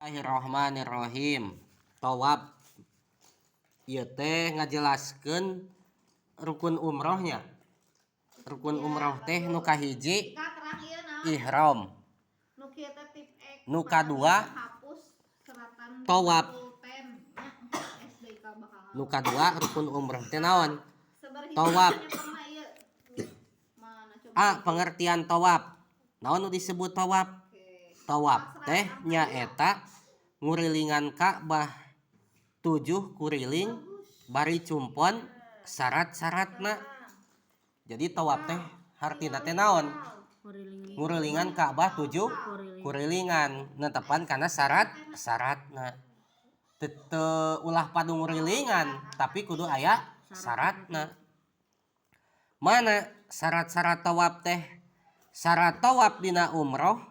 Bismillahirrahmanirrahim. Tawaf ieu teh ngajelaskeun rukun umrohnya. Rukun umroh teh nu kahiji ihram. Nu kadua tawaf. Nu kadua rukun umroh teh naon? Tawaf. A, pengertian tawaf. Naon nu disebut tawaf? Tawaf teh nyaeta ngurilingan Ka'bah 7 kuriling bari cumpon syarat-syaratna. Jadi tawaf teh hartina teh naon? Ngurilingan Ka'bah 7 kurilingan netepan kana syarat-syaratna. Teu ulah padu ngurilingan tapi kudu aya syaratna. Mana syarat-syarat tawaf teh? Syarat tawaf dina umroh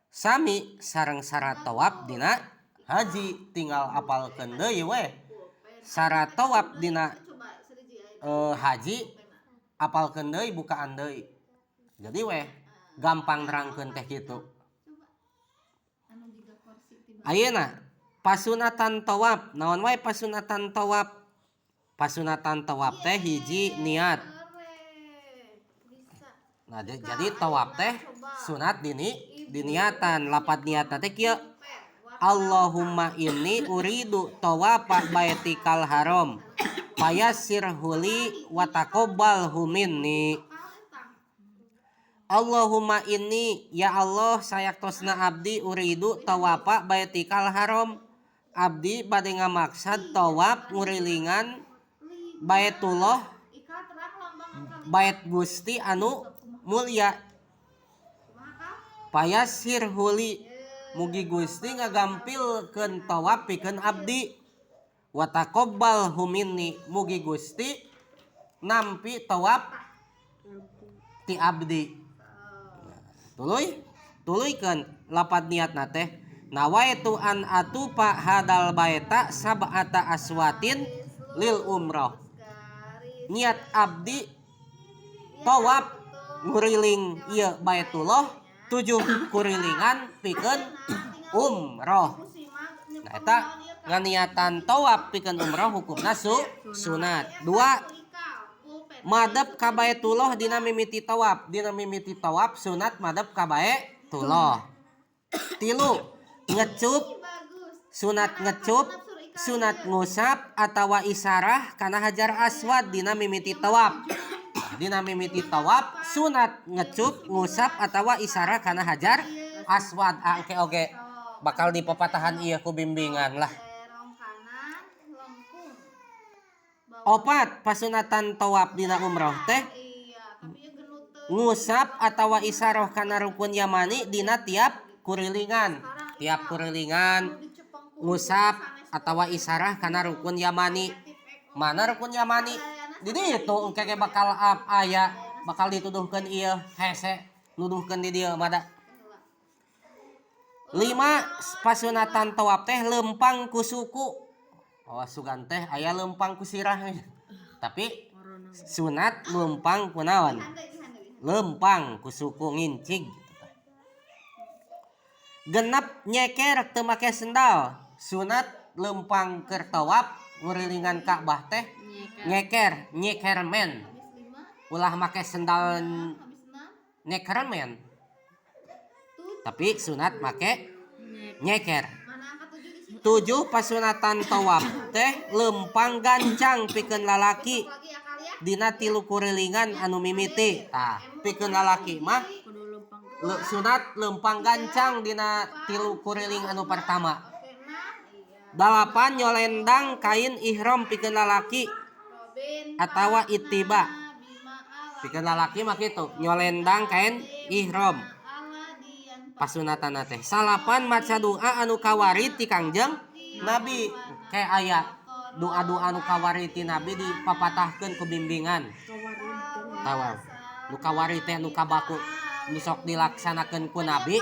sami sareng syarat tawaf dina haji, tinggal apalkeun deui we. Syarat tawaf dina haji apalkeun deui, bukaan deui. Jadi weh gampang nerangkeun teh kitu. Ayeuna pasunatan tawaf, naon wae pasunatan tawaf? Pasunatan tawaf teh hiji niat. Nah, jadi tawaf teh sunat dini diniatan, lapad niatna teh kieu. Allahumma inni uridu tawafa baitikal haram fayassirhu li wa taqabbalhu minni. Allahumma inni, ya Allah, sayaktosna abdi, uridu tawafa baitikal haram, abdi bade ngamaksad tawaf ngurilingan Baitullah, bait Gusti anu mulia. Fayassir huli, mugi Gusti ngagampilkeun tawaf pikeun abdi. Wa taqabbalhu minni, mugi Gusti nampi tawaf ti abdi. Tuluy tuluykeun lapad niatna teh nawaitu an atufa hadal baita sab'ata aswatin lil umroh. Niat abdi tawaf nguriling ieu Baitullah 7 kurilingan pikeun umroh. Nah, eta nganiatan tawaf pikeun umroh hukumna sunat. Dua, madep ka Baitullah dina mimiti tawaf. Dina mimiti tawaf sunat madep ka Baitullah. Tilu, ngecup, sunat ngecup, sunat ngusap atawa isarah kana hajar aswad dina mimiti tawaf. Dina mimiti tawaf sunat ngecup, ngusap atawa isarah kana hajar aswad. Ah, oke oke bakal dipapatahan ieu ku bimbingan lah. Opat, pasunatan tawaf dina umroh teh ngusap atawa isaroh kana rukun yamani dina tiap kurilingan. Tiap kurilingan ngusap atawa isarah kana rukun yamani. Mana rukun yamani? Di ditu engke ge bakal aya, bakal dituduhkeun ieu hese nuduhkeun di dieu mah da. Lima, pasunatan tawaf teh lempang ku suku. Oh, sugan teh aya lempang ku sirah. Tapi sunat lempang ku naon? Lempang ku suku, ngincig gitu teh. Genep, nyeker teu make sendal. Sunat lempang keur tawaf ngurilingan Ka'bah teh nyeker, nyeker men. Ulah make sendal nyeker men. Tapi sunat make nyeker. Tujuh, pasunatan tawaf teh lempang gancang pikeun lalaki dina 3 kurilingan anu mimiti. Tah, pikeun lalaki mah sunat lempang gancang dina 3 kuriling anu pertama. Dalapan, nyolendang kain ihram pikeun lalaki atawa ittiba. Pikeun lalaki mah kitu, nyolendang kain ihram. Pasunatan teh. Salapan, maca doa anu kawari ti Kangjeng Nabi. Kayak aya doa-doa anu kawari ti Nabi dipapatahkeun ku bimbingan. Tawaf. Nu kawari teh nu kabaku nu sok dilaksanakeun ku Nabi.